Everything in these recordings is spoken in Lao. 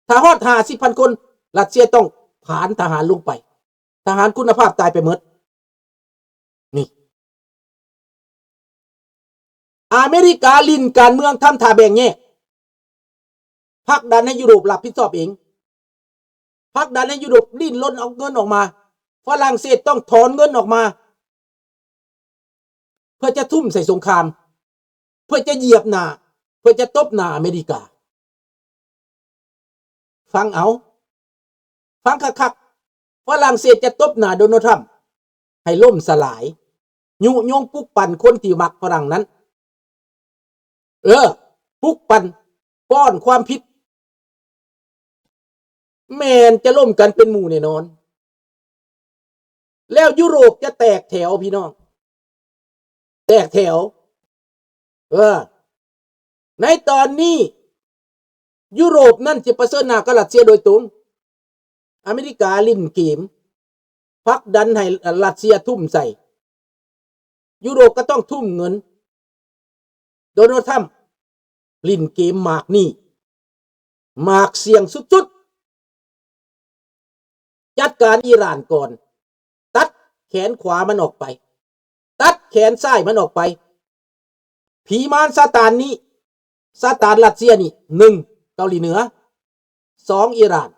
ຖ້າຮອດຫ້າສິບພັນຄົນ ຣັດເຊຍຕ້ອງຜານທະຫານລົງໄປ. ທະຫານຄຸນນະພາບຕາຍໄປໝົດ. ນີ້ ອາເມລິກາຫຼິ້ນການເມືອງ ທຳທ່າແບ່ງແຍກ, ຜັກດັນໃຫ້ຢູໂຣບຮັບຜິດຊອບເອງ, ຜັກດັນໃຫ້ຢູໂຣບດີ້ນລົນເອົາເງິນອອກມາ, ຝຣັ່ງເສດຕ້ອງຖອນເງິນອອກມາ ເພື່ອຈະທຸ່ມໃສ່ສົງຄາມ, ເພື່ອຈະຢຽບໜ້າ, ເພື່ອຈະຕົບໜ້າອາເມລິກາ. ຟັງເອົາ, ຟັງຄັກໆ, ຝຣັ່ງເສດຈະຕົບໜ້າໂດນັລ ທຣຳ ໃຫ້ລົ້ມສະຫຼາຍ, ຍຸຍົງປຸກປັ່ນຄົນທີ່ມັກຝຣັ່ງນັ້ນ, ເອີ, ປຸກປັ່ນ, ປ້ອນຄວາມຜິດ, ແມ່ນຈະລົ້ມກັນເປັນໝູ່ແນ່ນອນ. ແລ້ວຢູໂຣບຈະແຕກແຖວພີ່ນ້ອງ, ແຕກແຖວ. ເອີ, ໃນຕອນນີ້ຢູໂຣບນັ້ນຈະປະເຊີນໜ້າກັບຣັດເຊຍໂດຍຕົງ. ອາເມລິກາຫຼິ້ນເກມ, ຜັກດັນໃຫ້ຣັດເຊຍທຸ່ມໃສ່, ຢູໂຣບກໍຕ້ອງທຸ່ມເງິນ. ໂດນັລ ທຣຳ ຫຼິ້ນເກມໝາກນີ້ ໝາກສ່ຽງສຸດໆ. ຈັດການອີຣານກ່ອນ, ຕັດແຂນຂວາມັນອອກໄປ, ຕັດແຂນຊ້າຍມັນອອກໄປ. ຜີມານຊາຕານນີ້, ຊາຕານຣັດເຊຍນີ້, ໜຶ່ງ ເກົາຫຼີເໜືອ, ສອງ ອີຣານ.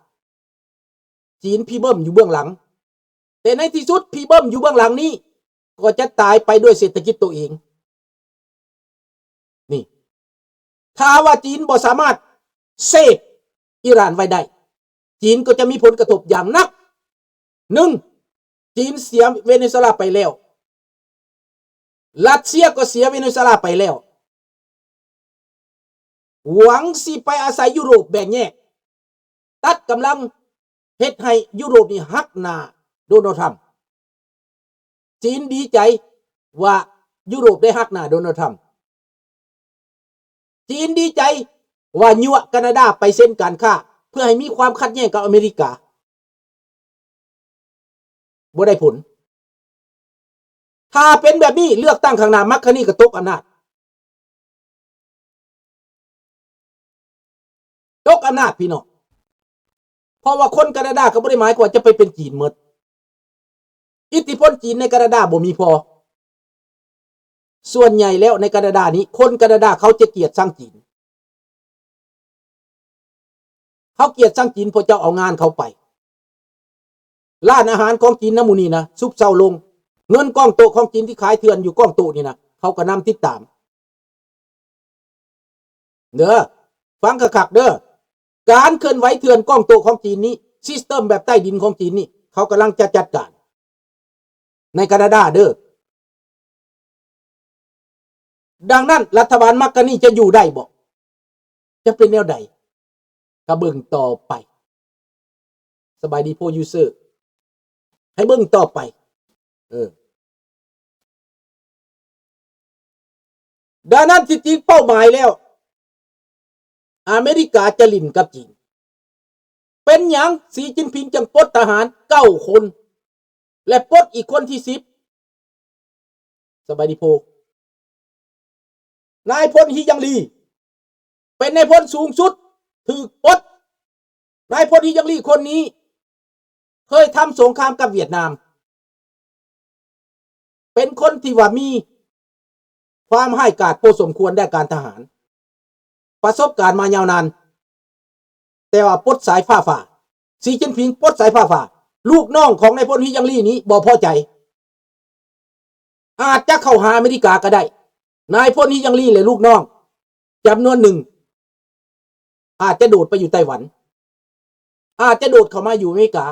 ຈີນພີເບິ່ມຢູ່ເບື້ອງຫຼັງ, ແຕ່ໃນທີ່ສຸດພີເບິ່ມຢູ່ເບື້ອງຫຼັງນີ້ ກໍຈະຕາຍໄປດ້ວຍເສດຖະກິດໂຕເອງ. ນີ້ ຖ້າວ່າຈີນບໍ່ສາມາດເຊບອີຣານໄວ້ໄດ້, ຈີນກໍຈະມີຜົນກະທົບຢ່າງໜັກ. ໜຶ່ງ, ຈີນເສຍເວເນຊູເອລາໄປແລ້ວ, ຣັດເຊຍກໍເສຍເວເນຊູເອລາໄປແລ້ວ, ຫວັງຊິໄປອາໄສຢູໂຣບແບ່ງແຍກ, ຕັດກຳລັງ, ເຮັດໃຫ້ຢູໂຣບນີ້ຫັກໜ້າໂດນັລ ທຣຳ. ຈີນດີໃຈວ່າຢູໂຣບໄດ້ຫັກໜ້າໂດນັລ ທຣຳ. ຈີນດີໃຈວ່າຍົວະການາດາໄປເຊັນການຄ້າ ເພື່ອໃຫ້ມີຄວາມຂັດແຍ່ງກັບອາເມລິກາ. ບໍ່ໄດ້ຜົນ. ຖ້າເປັນແບບນີ້, ເລືອກຕັ້ງຂ້າງໜ້າ ມັກຄານີກໍຕົກອຳນາດ. ຕົກອຳນາດພີ່ນ້ອງ. ເພາະວ່າຄົນການາດາກໍບໍ່ໄດ້ໝາຍຄວາມວ່າຈະໄປເປັນຈີນໝົດ. ອິດທິພົນຈີນໃນການາດາບໍ່ມີພໍ. ສ່ວນໃຫຍ່ແລ້ວໃນການາດານີ້, ຄົນການາດາເຂົາຈະກຽດຊັງຈີນ. ເຂົາກຽດຊັງຈີນ ເພາະເຈົ້າເອົາງານເຂົາໄປ. ຮ້ານອາຫານຂອງຈີນນະ ໝູ່ນີ້ນະ ຊຸບເຊົາລົງ. ເງິນກ້ອງໂຕະຂອງຈີນທີ່ຂາຍເຖື່ອນຢູ່ກ້ອງໂຕະນີ້ນະ, ເຂົາກໍນຳຕິດຕາມ. ເດີ, ຟັງຄັກໆເດີ. ການເຄື່ອນໄຫວເຖື່ອນກ້ອງໂຕະຂອງຈີນນີ້, ຊິສເຕີມແບບໃຕ້ດິນຂອງຈີນນີ້, ເຂົາກຳລັງຈະຈັດການໃນການາດາເດີ. ດັ່ງນັ້ນ, ລັດຖະບານມັກການີຈະຢູ່ໄດ້ບໍ່? ຈະເປັນແນວໃດ? ກໍເບິ່ງຕໍ່ໄປ. ສະບາຍດີໂພຢູເຊີ, ໃຫ້ເບິ່ງຕໍ່ໄປ. ເອີ. ດັ່ງນັ້ນ, ທີ່ຈິງເປົ້າໝາຍແລ້ວ, ອາເມລິກາຈະຫຼິ້ນກັບຈີນ. ເປັນຫຍັງສີຈິ້ນຜິງຈຶ່ງປົດທະຫານເກົ້າຄົນ ແລະ ປົດອີກຄົນທີສິບ? ສະບາຍດີໂພ. ນາຍພົນ ຮີຢັງລີ ເປັນນາຍພົນສູງສຸດຖືກປົດ. ນາຍພົນ ຮີຍັງລີ ຄົນນີ້ເຄີຍທຳສົງຄາມກັບຫວຽດນາມ, ເປັນຄົນທີ່ວ່າມີຄວາມຮ້າຍກາດພໍສົມຄວນດ້ານການທະຫານ, ປະສົບການມາຍາວນານ, ແຕ່ວ່າປົດສາຍຟ້າຝາ, ສີຈິ້ນຜິງປົດສາຍຟ້າຝາ. ລູກນ້ອງຂອງນາຍພົນ ຮີຍັງລີ ນີ້ບໍ່ພໍໃຈ. ອາດຈະເຂົ້າຫາອາເມລິກາກໍໄດ້. ນາຍພົນ ຮີຍັງລີ ແລະ ລູກນ້ອງຈຳນວນໜຶ່ງ ອາດຈະໂດດໄປຢູ່ໄຕ້ຫວັນ, ອາດຈະໂດດເຂົ້າມາຢູ່ອາເມລິກາ.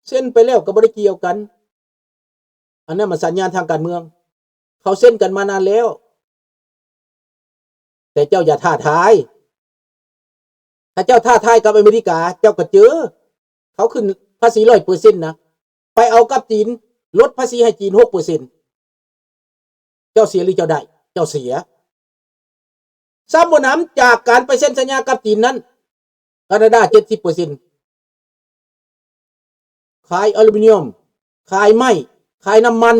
ເຊັນໄປແລ້ວກໍບໍ່ໄດ້ກ່ຽວກັນ. ອັນນັ້ນມັນສັນຍາທາງການເມືອງ. ເຂົາເຊັນກັນມານານແລ້ວ. ແຕ່ເຈົ້າຢ່າທ້າທາຍ. ຖ້າເຈົ້າທ້າທາຍກັບອາເມລິກາ, ເຈົ້າກໍເຈີ. ເຂົາຂຶ້ນພາສີຮ້ອຍເປີເຊັນນະ. ໄປເອົາກັບຈີນ, ລົດພາສີໃຫ້ຈີນຫົກເປີເຊັນ. ເຈົ້າເສຍຫຼືເຈົ້າໄດ້? ເຈົ້າເສຍ. ຊ້ຳບໍ່ໜຳ, ຈາກການໄປເຊັນສັນຍາກັບຈີນນັ້ນ, ການາດາເຈັດສິບເປີເຊັນ ຂາຍອາລູມິນຽມ, ຂາຍໄມ້, ຂາຍນ້ຳມັນ,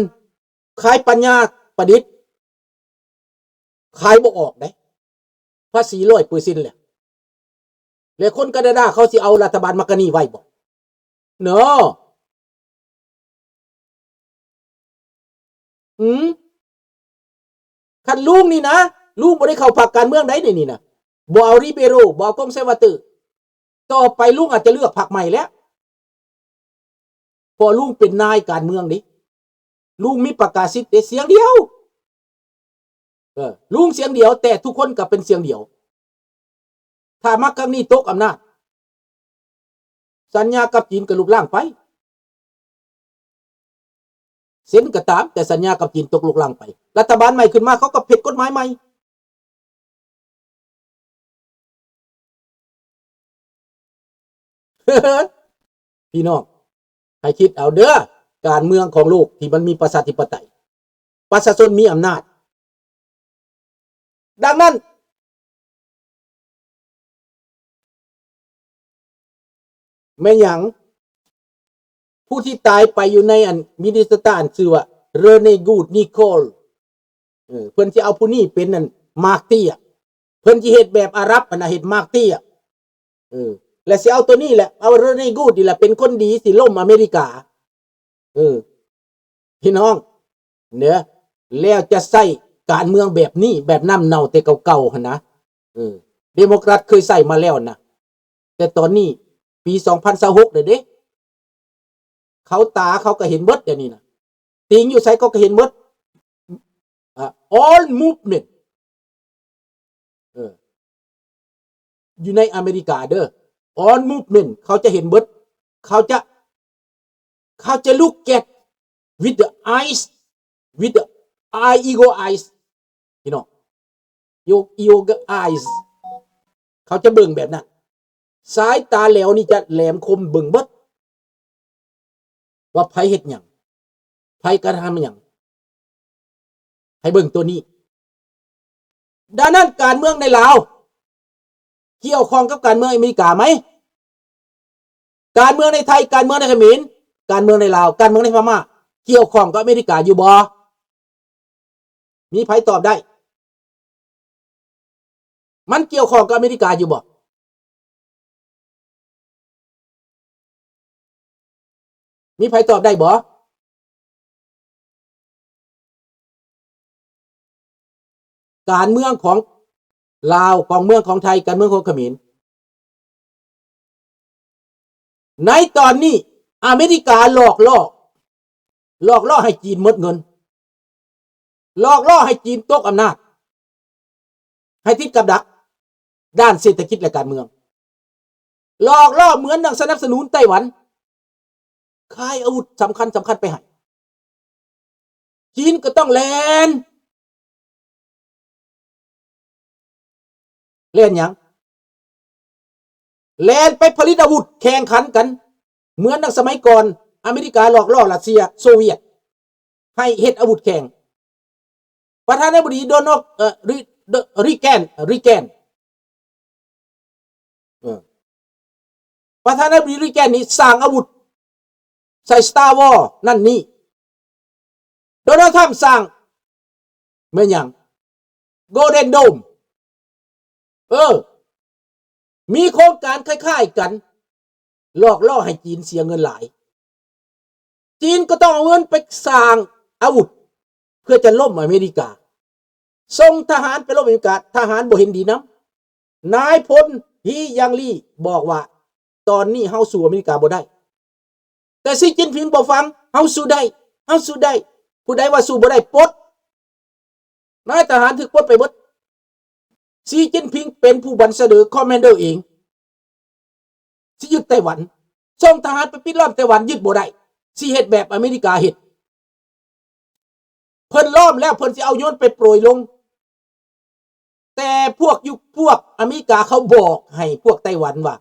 ຂາຍປັນຍາປະດິດ ຂາຍບໍ່ອອກເດ້ ພາສີຮ້ອຍເປີເຊັນແຫຼະ ແລະຄົນການາດາເຂົາຊິເອົາລັດຖະບານມັກການີໄວ້ບໍ່ເນາະ? ອືມ ຄັນລຸງນີ້ນະ ລຸງບໍ່ໄດ້ເຂົ້າພັກການເມືອງໃດນີ້ນະ ບໍ່ເອົາລິເບໂຣ ບໍ່ເອົາຄອນເຊີວາເຕີ ຕໍ່ໄປລຸງອາດຈະເລືອກພັກໃໝ່ແລ້ວ ເພາະລຸງເປັນນາຍການເມືອງເດ້ ລຸງມີປະກາສິດເດ້ ສຽງດຽວ ເອີ ລຸງສຽງດຽວ ແຕ່ທຸກຄົນກໍເປັນສຽງດຽວ ຖ້າມັກການີຕົກອຳນາດ ສັນຍາກັບຈີນກໍລຸກລ້າງໄປ ເຊັນກໍຕາມ ແຕ່ສັນຍາກັບຈີນຕົກລຸກລ້າງໄປ ລັດຖະບານໃໝ່ຂຶ້ນມາ ເຂົາກໍເຮັດກົດໝາຍໃໝ່ ພີ່ນ້ອງ ໃຫ້ຄິດເອົາເດີ ການເມືອງຂອງໂລກທີ່ມັນມີປະຊາທິປະໄຕ ປະຊາຊົນມີອຳນາດ. ດັ່ງນັ້ນ ແມ່ນຫຍັງ ຜູ້ທີ່ຕາຍໄປຢູ່ໃນອັນມິນນິໂຊຕາ ອັນຊື່ວ່າ Rene Good Nicole ເອີ ເພິ່ນຊິເອົາຜູ້ນີ້ເປັນອັນ Mark ເຕ້ຍ ເພິ່ນຊິເຮັດແບບອາຣັບຫັ້ນນະ ເຮັດ Mark ເຕ້ຍ ເອີ ແລະຊິເອົາໂຕນີ້ແຫຼະ ເອົາ Rene Good ນີ້ແຫຼະເປັນຄົນດີ ຊິລົ້ມອາເມລິກາ ເອີ ພີ່ນ້ອງເດີ ແລ້ວຈະໃຊ້ການເມືອງແບບນີ້ ແບບນ້ຳເນົ່າແຕ່ເກົ່າໆຫັ້ນນະ ເອີ ເດໂມແຄຣດເຄີຍໃຊ້ມາແລ້ວນະ ແຕ່ຕອນນີ້ປີສອງພັນຊາວຫົກແລ້ວເດ້ ເຂົາຕາເຂົາກໍເຫັນເບິດ ດຽວນີ້ນະ ຕີນຢູ່ໃສເຂົາກໍເຫັນເບິດ ອາ all movement ເອີ ຢູ່ໃນອາເມລິກາເດີ all movement ເຂົາຈະເຫັນເບິດ ເຂົາຈະ ເຂົາຈະ look at with the eyes with the eye eagle eyes ພີ່ນ້ອງ eagle eyes ເຂົາຈະເບິ່ງແບບນັ້ນ ສາຍຕາແຫຼວນີ້ຈະແຫຼມຄົມເບິ່ງເບິດ ວ່າໃຜເຮັດຫຍັງ ໃຜກະທຳຫຍັງ ໃຫ້ເບິ່ງໂຕນີ້. ດັ່ງນັ້ນການເມືອງໃນລາວກ່ຽວຂ້ອງກັບການເມືອງອາເມລິກາໄໝ? ການເມືອງໃນໄທ, ການເມືອງໃນຂະເໝນ, ການເມືອງໃນລາວ, ການເມືອງໃນພະມ້າ ກ່ຽວຂ້ອງກັບອາເມລິກາຢູ່ບໍ່? ມີໃຜຕອບໄດ້? ມັນກ່ຽວຂ້ອງກັບອາເມລິກາຢູ່ບໍ່? ມີໃຜຕອບໄດ້ບໍ່? ການເມືອງຂອງລາວ, ການເມືອງຂອງໄທ, ການເມືອງຂອງຂະເໝນ. ໃນຕອນນີ້ອາເມລິກາຫຼອກຫຼໍ້, ຫຼອກຫຼໍ້ໃຫ້ຈີນໝົດເງິນ, ຫຼອກຫຼໍ້ໃຫ້ຈີນຕົກອຳນາດ, ໃຫ້ຕິດກັບດັກດ້ານເສດຖະກິດ ແລະ ການເມືອງ, ຫຼອກຫຼໍ້ເໝືອນດັ່ງສະໜັບສະໜູນໄຕ້ຫວັນ ຂາຍອາວຸດສຳຄັນສຳຄັນໄປໃຫ້. ຈີນກໍຕ້ອງແລ່ນ, ແລ່ນຫຍັງ? ແລ່ນໄປຜະລິດອາວຸດແຂ່ງຂັນກັນ ເໝືອນດັ່ງສະໄໝກ່ອນ ອາເມລິກາຫຼອກຫຼໍ້ຣັດເຊຍ ໂຊວຽດ ໃຫ້ເຮັດອາວຸດແຂ່ງ. ປະທານາທິບໍດີ ໂດນັລ ເອີ ຣີ ຣີແກນ ຣີແກນ ເອີ ປະທານາທິບໍດີຣີແກນນີ້ສ້າງອາວຸດໃສ່ Star War ນັ້ນນີ້. ໂດນັລ ທຣຳ ສ້າງແມ່ນຫຍັງ? Golden Dome. ເອີ ມີໂຄງການຄ້າຍໆກັນ ຫຼອກຫຼໍ້ໃຫ້ຈີນເສຍເງິນຫຼາຍ. ຈີນກໍຕ້ອງເອົາເງິນໄປສ້າງອາວຸດ ເພື່ອຈະລົ້ມອາເມລິກາ. ສົ່ງທະຫານໄປລົບອາເມລິກາ, ທະຫານບໍ່ເຫັນດີນຳ. ນາຍພົນ He Yanli ບອກວ່າ ຕອນນີ້ເຮົາສູ້ອາເມລິກາບໍ່ໄດ້. ແຕ່ Xi Jinping ບໍ່ຟັງ, ເຮົາສູ້ໄດ້, ເຮົາສູ້ໄດ້. ຜູ້ໃດວ່າສູ້ບໍ່ໄດ້ ປົດ. ນາຍທະຫານຖືກປົດໄປເບິດ. Xi Jinping ເປັນຜູ້ບັນຊາເດີ ຄອມແມນເດີເອງ ຊິຍຶດໄຕ້ຫວັນ. ສົ່ງທະຫານໄປປິດລ້ອມໄຕ້ຫວັນ, ຍຶດບໍ່ໄດ້. ຊິເຮັດແບບອາເມລິກາເຮັດ. ເພິ່ນລ້ອມແລ້ວ ເພິ່ນຊິເອົາໂຍນໄປໂປຍລົງ. ແຕ່ພວກຢູ່ ພວກອາເມລິກາເຂົາບອກໃຫ້ພວກໄຕ້ຫວັນວ່າ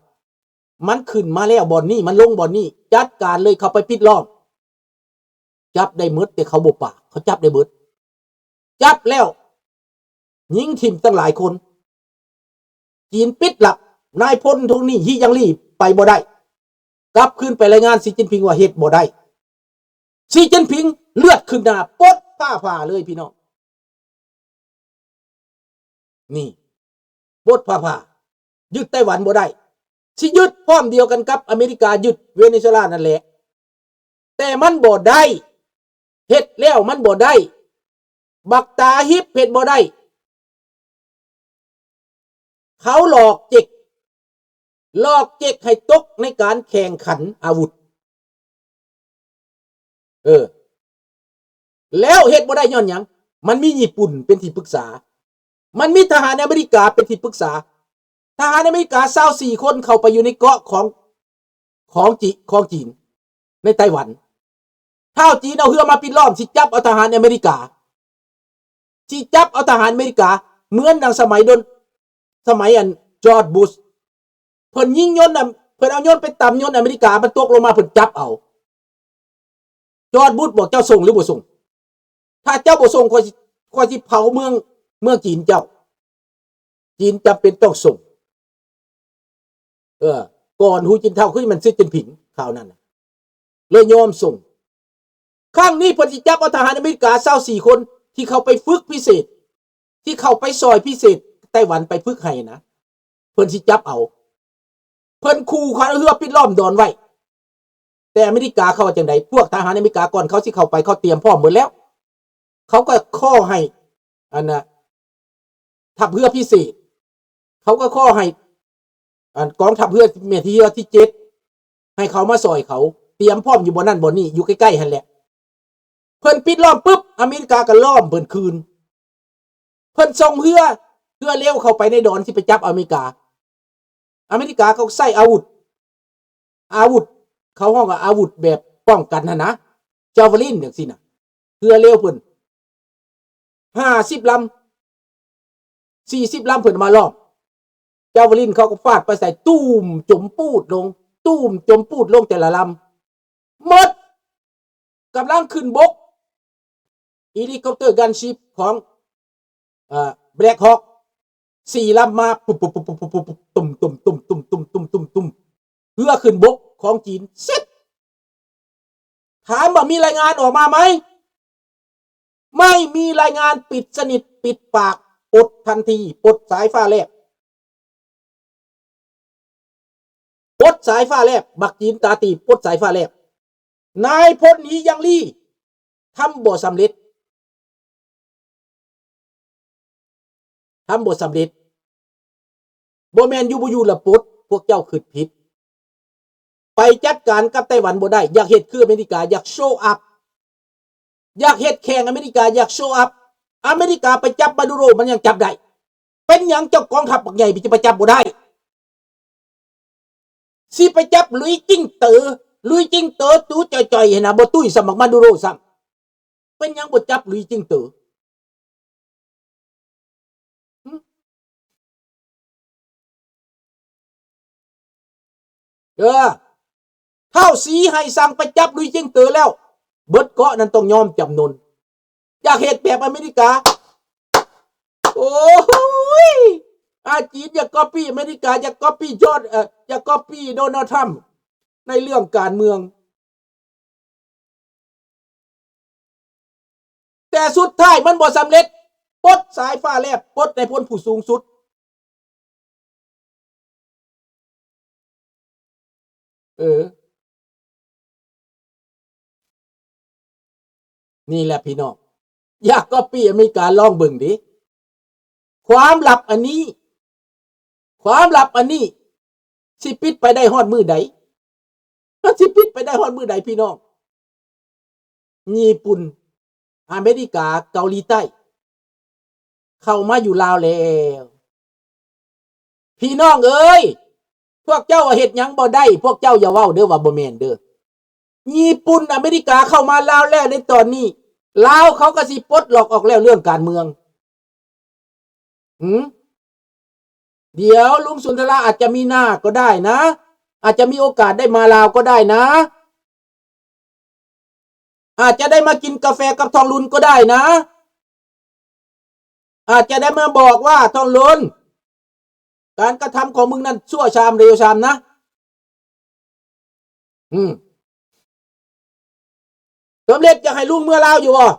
ມັນຂຶ້ນມາແລ້ວບ່ອນນີ້, ມັນລົງບ່ອນນີ້, ຈັດການເລີຍ, ເຂົ້າໄປປິດລ້ອມ. ຈັບໄດ້ໝົດ, ແຕ່ເຂົາບໍ່ປາກ, ເຂົາຈັບໄດ້ເບິດ. ຈັບແລ້ວຍິງຖິ້ມຕັ້ງຫຼາຍຄົນ. ຈີນປິດລັບ, ນາຍພົນໂທນີ້ He Yanli ໄປບໍ່ໄດ້. ກັບຄືນໄປລາຍງານ Xi Jinping ວ່າເຮັດບໍ່ໄດ້. Xi Jinping ເລືອດຂຶ້ນໜ້າ, ປົດພ າຜ່າເລີຍພີ່ນ້ອງ. ນີ້ບົດຟ້າຜ່າ ຍຶດໄຕ້ຫວັນບໍ່ໄດ້ ຊິຍຶດພ້ອມດຽວກັນກັບອາເມລິກາຍຶດເວເນຊູເອລານັ້ນແຫຼະ ແຕ່ມັນບໍ່ໄດ້ ເຮັດແລ້ວມັນບໍ່ໄດ້ ບັກຕາຮິບເຮັດບໍ່ໄດ້ ເຂົາຫຼອກເຈັກ ຫຼອກເຈັກໃຫ້ຕົກໃນການແຂ່ງຂັນອາວຸດ. ເອີ ແລ້ວເຮັດບໍ່ໄດ້ຍ້ອນຫຍັງ? ມັນມີຍີ່ປຸ່ນເປັນທີ່ປຶກສາ ມັນມີທະຫານອາເມລິກາເປັນທີ່ປຶກສາ. ທະຫານອາເມລິກາຊາວສີ່ຄົນເຂົ້າໄປຢູ່ໃນເກາະຂອງ ຂອງຈີ ຂອງຈີນ ໃນໄຕ້ຫວັນ. ທ້າວຈີນເອົາເຮືອມາປິດລ້ອມ ຊິຈັບເອົາທະຫານອາເມລິກາ ຊິຈັບເອົາທະຫານອາເມລິກາ ເໝືອນດັ່ງສະໄໝດົນ ສະໄໝອັນຈອດບຸຊ ເພິ່ນຍິງຍົນນຳ ເພິ່ນເອົາຍົນໄປຕຳຍົນອາເມລິກາ ມັນຕົກລົງມາ ເພິ່ນຈັບເອົາ. ຈອດບຸຊບອກ ເຈົ້າສົ່ງຫຼືບໍ່ສົ່ງ? ຖ້າເຈົ້າບໍ່ສົ່ງ ຂ້ອຍຊິ ຂ້ອຍຊິເຜົາເມືອງ ເມືອງຈີນເຈົ້າ. ຈີນຈຳເປັນຕ້ອງສົ່ງ. ເອີ ກ່ອນຫູຈິນເທົາ ຄືມັນຊີຈິນຜິງຄາວນັ້ນນະ ເລີຍຍອມສົ່ງ. ຄັ້ງນີ້ເພິ່ນຊິຈັບເອົາທະຫານອາເມລິກາຊາວສີ່ຄົນ ທີ່ເຂົ້າໄປຝຶກພິເສດ ທີ່ເຂົ້າໄປຊ່ອຍພິເສດ ໄຕ້ຫວັນໄປຝຶກໃຫ້ນະ ເພິ່ນຊິຈັບເອົາ. ເພິ່ນຂູ່ເຂົາເອົາເຮືອປິດລ້ອມດອນໄວ້ ແຕ່ອາເມລິກາເຂົາວ່າຈັ່ງໃດ? ພວກທະຫານອາເມລິກາ ກ່ອນເຂົາຊິເຂົ້າໄປ ເຂົາຕຽມພ້ອມໝົດແລ້ວ ເຂົາກໍຂໍໃຫ້ ອັນນະ ທັບເຮືອພິເສດ ເຂົາກໍຂໍໃຫ້ ອັນ ກອງທັບເຮືອ ແມ່ນເຮືອທີເຈັດ ໃຫ້ເຂົາມາຊ່ອຍເຂົາ ຕຽມພ້ອມຢູ່ບ່ອນນັ້ນບ່ອນນີ້ ຢູ່ໃກ້ໆຫັ້ນແຫຼະ. ເພິ່ນປິດລ້ອມປຶບ ອາເມລິກາກໍລ້ອມເພິ່ນຄືນ. ເພິ່ນສົ່ງເຮືອ ເຮືອເລວເຂົ້າໄປໃນດອນ ຊິໄປຈັບອາເມລິກາ. ອາເມລິກາເຂົາໃຊ້ອາວຸດ ອາວຸດ ເຂົາຮ້ອງວ່າອາວຸດແບບປ້ອງກັນຫັ້ນນະ ຈາວເວລິນຈັ່ງຊີ້ນະ ເຮືອເລວເພິ່ນ ຫ້າສິບລຳ ສີ່ສິບລຳ ເພິ່ນມາລ້ອມ ຈາວເວລິນເຂົາກໍຟາດໄປໃສ່ ຕູມ ຈົມປູດລົງ ຕູມ ຈົມປູດລົງແຕ່ລະລຳ ໝົດ. ກຳລັງຂຶ້ນບົກ ເຮລິຄອບເຕີ ກັນຊິບ ຂອງ ເອີ ແບລັກຮອກ ສີ່ລຳມາ ປຸບໆໆໆ ຕຸ້ມໆໆ ເຮືອຂຶ້ນບົກຂອງຈີນ ເສັດ. ຖາມວ່າມີລາຍງານອອກມາໄໝ? ໄມ່ມີລາຍງານ. ປິດສະໜິດ ປິດປາກ ປົດທັນທີ ປົດສາຍຟ້າແລບ ປົດສາຍຟ້າແລບ ບັກຈີນຕາຕີບ ປົດສາຍຟ້າແລບ. ນາຍພົນ ຫຼີ ຢັງລີ ທຳບໍ່ສຳເລັດ ທຳບໍ່ສຳເລັດ. ບໍ່ແມ່ນຢູ່ບໍ່ຢູ່ລະປົດ ພວກເຈົ້າຄິດຜິດ. ໄປຈັດການກັບໄຕ້ຫວັນບໍ່ໄດ້. ຢາກເຮັດຄືອາເມລິກາ ຢາກໂຊອັບ ຢາກເຮັດແຂ່ງອາເມລິກາ ຢາກໂຊອັບ. ອາເມລິກາໄປຈັບມາດູໂຣ ມັນຍັງຈັບໄດ້. ເປັນຫຍັງເຈົ້າກອງທັບບັກໃຫຍ່ ຈະໄປຈັບບໍ່ໄດ້? ຊິໄປຈັບລຸຍຈິງເຕີ ລຸຍຈິງເຕີຕູຈ່ອຍໆ ຫັ້ນນະ ບໍ່ຕຸ້ຍສ່ຳບັກມາດູໂຣຊ້ຳ. ເປັນຫຍັງບໍ່ຈັບລຸຍຈິງເຕີ? ຫຶ? ເອີ ທ້າວສີໄຫ້ສັ່ງໄປຈັບລຸຍຈິງເຕີແລ້ວ ເບິດເກາະນັ້ນຕ້ອງຍອມຈຳນົນ. ຢາກເຮັດແບບອາເມລິກາ. ໂອ້ຍ ອາ ຈີນຢາກກັອບປີ້ອາເມລິກາ ຢາກກັອບປີ້ຈອນ ເອີ ຢາກກັອບປີ້ໂດນັລ ທຣຳ ໃນເລື່ອງການເມືອງ. ແຕ່ສຸດທ້າຍມັນບໍ່ສຳເລັດ. ປົດສາຍຟ້າແລບ ປົດນາຍພົນຜູ້ສູງສຸດ. ເອີ ນີ້ແຫຼະພີ່ນ້ອງ ຢາກກັອບປີ້ອາເມລິກາ ລອງເບິ່ງເດ. ຄວາມລັບອັນນີ້ ຄວາມລັບອັນນີ້ ຊິປິດໄປໄດ້ຮອດມື້ໃດ? ມັນຊິປິດໄປໄດ້ຮອດມື້ໃດພີ່ນ້ອງ? ຍີ່ປຸ່ນ, ອາເມລິກາ, ເກົາຫຼີໃຕ້ ເຂົ້າມາຢູ່ລາວແລ້ວ. ພີ່ນ້ອງເອີຍ, ພວກເຈົ້າວ່າເຮັດຫຍັງບໍ່ໄດ້, ພວກເຈົ້າຢ່າເວົ້າເດີວ່າບໍ່ແມ່ນເດີ. ຍີ່ປຸ່ນ, ອາເມລິກາເຂົ້າມາລາວແລ້ວໃນຕອນນີ້, ລາວເຂົາກໍຊິປົດລັອກອອກແລ້ວເລື່ອງການເມືອງ. ຫືມ? ດຽວລຸງສຸນທະລາອາດຈະມີໜ້າກໍໄດ້ນະ, ອາດຈະມີໂອກາດໄດ້ມາລາວກໍໄດ້ນະ, ອາດຈະໄດ້ມາກິນກາແຟກັບທອງລຸນກໍໄດ້ນະ, ອາດຈະໄດ້ມາບອກວ່າ ທອງລຸນ, ການກະທຳຂອງມຶງນັ້ນຊົ່ວຊາມເລວຊາມນະ. ອືມ. ສົມເດັດຢາກໃຫ້ລຸງເມືອລາວຢູ່ບໍ່?